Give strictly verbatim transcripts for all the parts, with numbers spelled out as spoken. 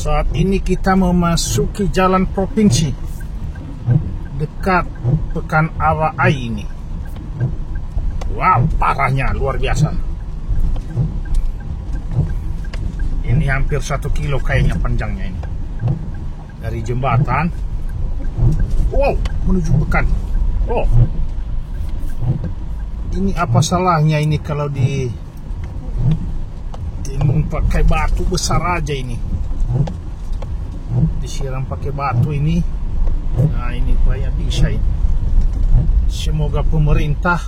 Saat ini kita memasuki jalan provinsi dekat Pekan Awa Ai ini. Wow, parahnya luar biasa. Ini hampir satu kilo kayaknya panjangnya ini. Dari jembatan. Wow, menuju Pekan. Oh. Ini apa salahnya ini kalau di Timbun pakai batu besar aja ini. Disiram pakai batu ini. Nah, ini kayaknya bisa ini. Semoga pemerintah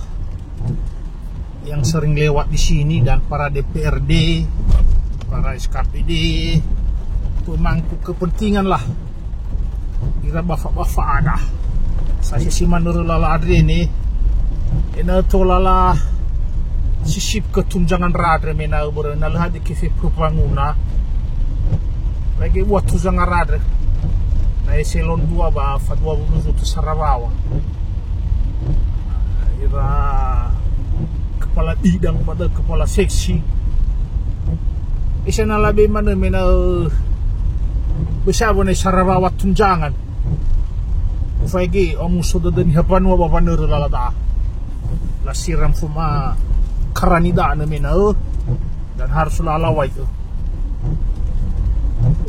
yang sering lewat di sini dan para D P R D, para S K P D, pemangku kepentingan lah. Ira bafa-bafada. Sa'ae si manörö lala andre ne, ena'ö tola la sisip ke tunjangan ra andre me na'ö börö na lö hadia kefe pepanguna. Lagi buat tunjangan ra andre. Na eselon dua ba fa dua puluh juta sarawawa. Ira kepala bidang pada kepala seksi. Esa na labe manö me na'ö bösa wone sarawawa tunjangan. Ufaigi omuso dödö niha banua ba wanörö lala da'a. Lasiram foma karani da'a nö me na'ö dan harus lala wai.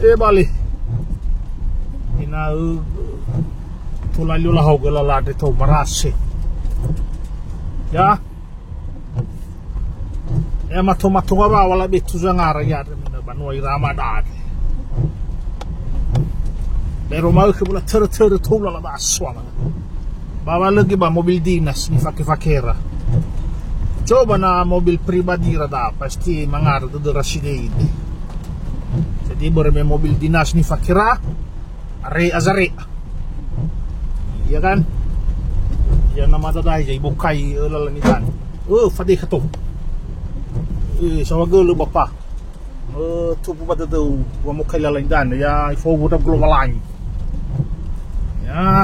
E bale. Ena'ö tola lio lahau gö lala andre tou marase. Ya. Ya mato-mato ngawa wala betu zangara ya andre mina banua ira amada andre. Bero ma'ökhö bola törö-törö toula la ba asua mana. Ba walögi ba mobil dinas nifake-fakera. Coba na mobil pribadira da pasti mangara dödöra sidei. Jadi börö me mobil dinas nifakera. Are azare. Iya kan? Ya nama dadahi jadi bukai, eh, lalan itan. Oh, fadeh to. Eh, sawa gölö bapa. Eh, tupu ba dödöu, wa mokai lalan itan. Ya, ifo gua global lain. Ya.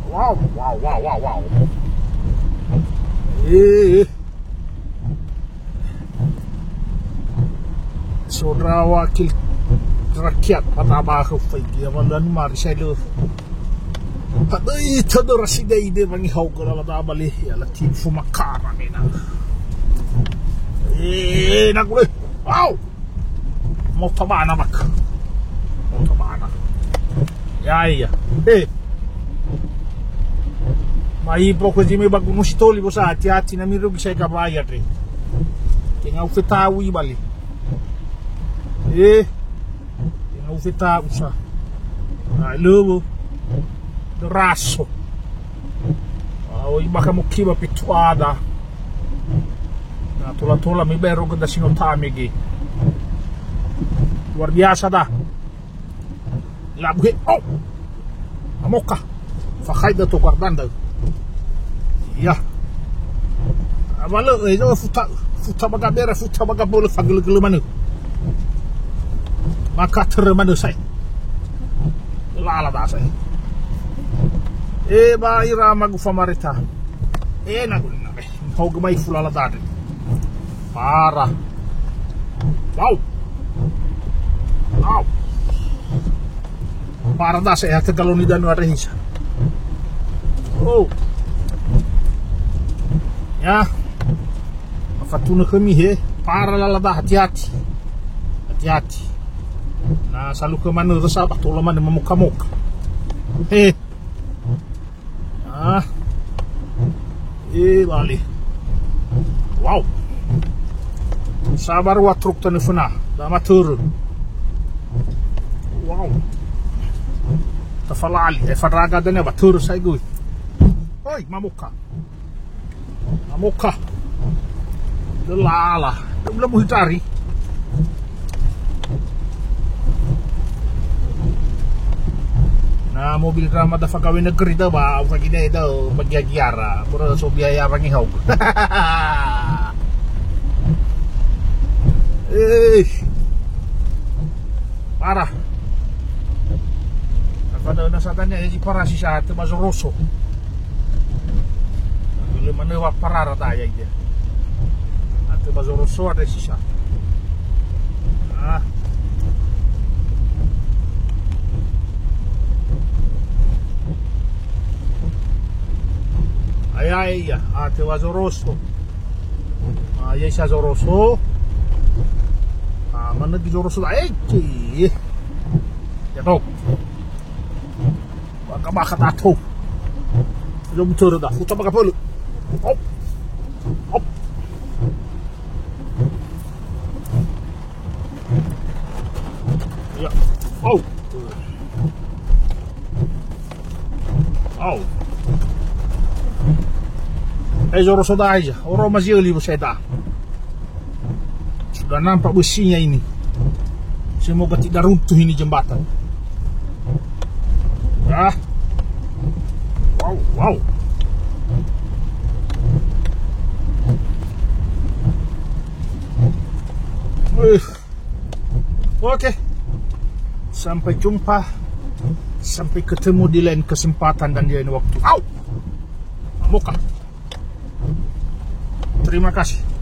Wow, wow, wow, wow, wow. Eh, eh. Sondra wakil rakyat, pata bahö faigia walan mari sai lö. Hadai tadöra sidei de wangi hau gala lada bale ya la tim fumakara mena. Eh, na gule. Wow. Mau tabana bak. Mau tabana. Ya, iya. Eh. Mai pokok jimi ba Gunung Sitoli bosa hati-hati na mirugi saya ka bayar deh. Tenga ufe tawi bali. Eh. Tenga ufe tawi sa. Na lewo. Deraso. Au ibaka mukiba pitu ada. Na tola-tola mi bero geda sino tame ge. Luar biasa dah. Labuhe, oh. Amoka. Fakhai da to kardanda. Ya. Awalö, eh, futa, futa baga bera, futa baga bole, fagele-gele manö. Maka tere manö sai. Lala da sai. Eh, ba ira magu famareta. Eh, na guna, eh. Hau gemai fulala dade. Para. Wow. Wow. Para dasa ya tegaloni danu ada hisa. Oh. Ya. Fatuna kami he. Para lala da hati-hati. Hati-hati. Na salu ke mana rasa batu lama mamoka-moka. He. Ah. Eh, bali. Wow. Sabar wa truk tanö föna. Da matörö. Wow. Tafalali. Eh, fadraga dania ba törö sai gui. Oi, mamoka. Mamoka. Lelala. Belum muhitari. Na mobil drama da fagawe negeri da ba, fagide da bagia giara, boro so biaya wangi hau. Eh. Parah. Apa da na satania ya parasi sa te ba zoroso. Lö manö wa parara da ya ide. Ate ba zoroso ada sisa. Ah. Ai ya, ah, tewa Zoroso. Ah, ya isa Zoroso. Ah, mana di Zoroso? Eh, ci. Ya tau. Baka-baka tato. Yo betul dah. Ucap baka pelu. Hop. Hop. Ya. Oh. Oh. Eh, Zoroso dah aja. Oro masih oli saya dah. Sudah nampak besinya ini. Semoga tidak runtuh ini jembatan. Ah. Wow, wow. Wih. Oke. Sampai jumpa. Sampai ketemu di lain kesempatan dan di lain waktu. Au. Moka. Terima kasih.